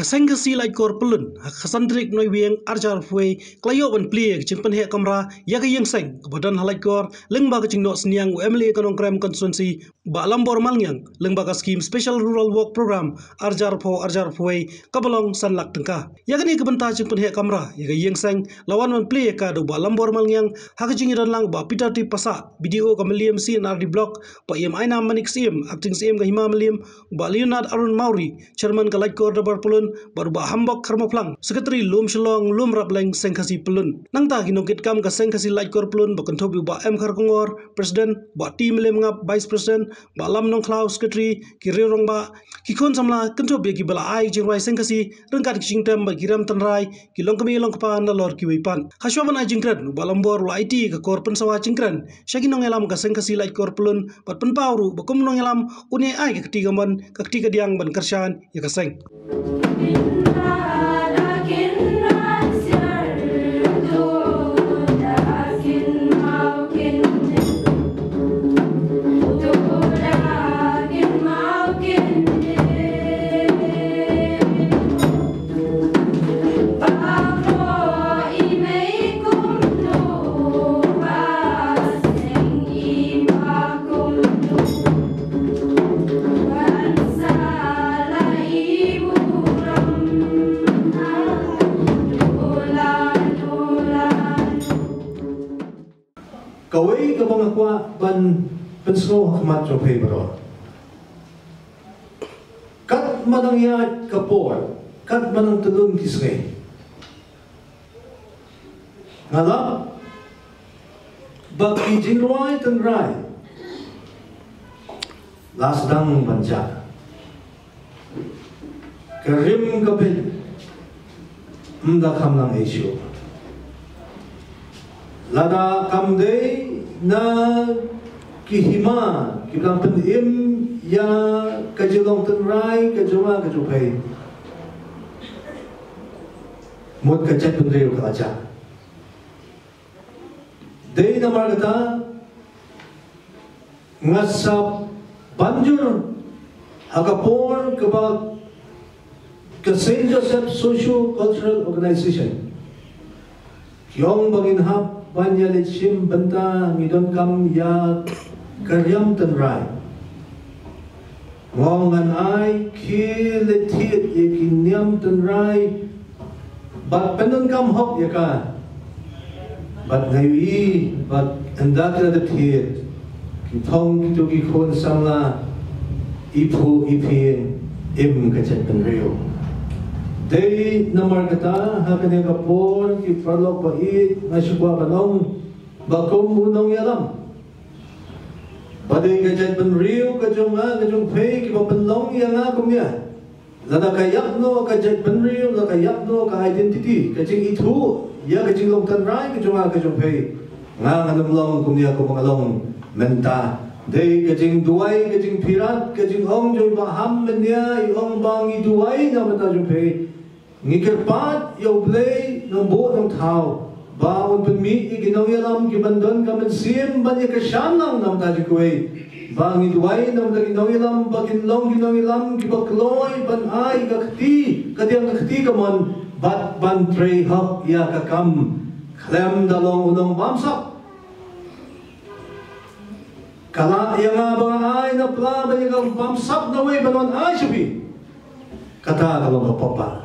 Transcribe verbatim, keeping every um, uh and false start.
Seng Khasi Laitkor Pyllun ha ka san tarik Naiwieng arjar phuwei ka la ïoh ban plie ka jingpynheh kamra ïa ka ïing seng kaba don ha Laitkor lyngba ka jingnoh synñiang u M L A ka Nongkrem constituency Bah Lambor Malngiang lyngba ka skim Special Rural Work Program arjar phew arjar phuwei kaba long san lak tyngka. Ïa kane ka bynta jingpynheh kamra ïa ka ïing seng la wan ban plie ïa ka da u Bah Lambor Malngiang ha ka jingïadon lang u Bah Peter T Passah, B D O ka Mylliem C and R D Block, Bah Ïem Ainam Manik Syiem, Acting Syiem ka Hima Mylliem, u Bah Leonard Arun Mawrie, Chairman ka Laitkor Dorbar Pyllun, bad u Bah Hambok Kharmawphlang, Secretary Lum Shillong Lum Rapleng Seng Khasi Pyllun. Nangta ki nongkitkam ka Seng Khasi Laitkor Pyllun ba kynthup ïa u Bah M Kharkongor, President, Bah T Mylliem Ngap, Vice President, Bah Lam Nongkhlaw, Secretary, ki riew rangbah, ki khun samla kynthup ïa kiba la ai jingrwai Seng Khasi ryngkat ki jingtem bad ki rem tynrai, ki longkmie longkpa nalor kiwei pat. Hashwa ban ai jingkren, u Bah Lambor u la aiti ïa ka kor pynsawa jingkren sha ki nongïalam ka Seng Khasi Laitkor Pyllun bad pynpaw ruh ba kum u nongïalam un ïai ai ka kti kamon ka kti kadiang ban kyrshan ïa ka seng. Kawei kaba nga kwah ban pynsngew ha khmat jong phi baroh. Katba nang ïaid ka por, katba nang tyllun ki sngi, nga lap ba ki jingrwai tynrai la sdang ban jah. Ka rim ka bit ym da kham nang ei shuh. Lada kam dei na ki hima kiba dang pynim ïa ka jinglong tynrai ka jong nga ka jong phi, mut ka jaitbynriew ka la jah. Dei namar kata nga sa ban jur ha ka por kaba ka Saint Joseph Socio Cultural Organization ki ong ba ngin hap ban ïaleit shim bynta, ngi donkam ïa ka riam tynrai. Nga ong ngan ai khie leit thied ïa ki niam tynrai bad pyndonkam hok ïa ka. Bad nga ïohi ba ynda ki la leit thied, ki thong kito ki khun samla, i phuh i phieng, im ka jaitbynriew. Dei namar kata ha kane ka por, ki paralok ba ïeit, nga shu kwah ban ong ba kum u nongïalam, ba dei ka jaitbynriew ka jong nga ka jong phi kiba pynlong ïa nga kumne. Lada ka ïap noh ka jaitbynriew, lada ka ïap noh ka identity, ka jingithuh ïa ka jinglong tynrai ka jong nga ka jong phi, nga ngan ym long kumne kumba nga long mynta. Dei ka jingduwai, ka jingpyrkhat, ka jingong jong i Bah Ham mynne, i ong ba ngi duwai na ka bynta jong phi. Ngi kyrpad ïa U Blei Nongbuh Nongthaw ba un pynmih ïa ki nongïalam ki ban don ka mynsiem ban ïa kyrshan lang na ka bynta jong kiwei. Ba ngi duwai na ka bynta ki nongïalam ba kin long ki nongïalam kiba kloi ban ai ka kti, ka diang ka kti kamon, bad ban trei hok ïa ka kam. Khlem da long u nongbamsap. Ka lah ïa nga ba nga ai na pla ban ïa ka bamsap na wei ban wan ai sha phi. Kata ka long ka pop ba.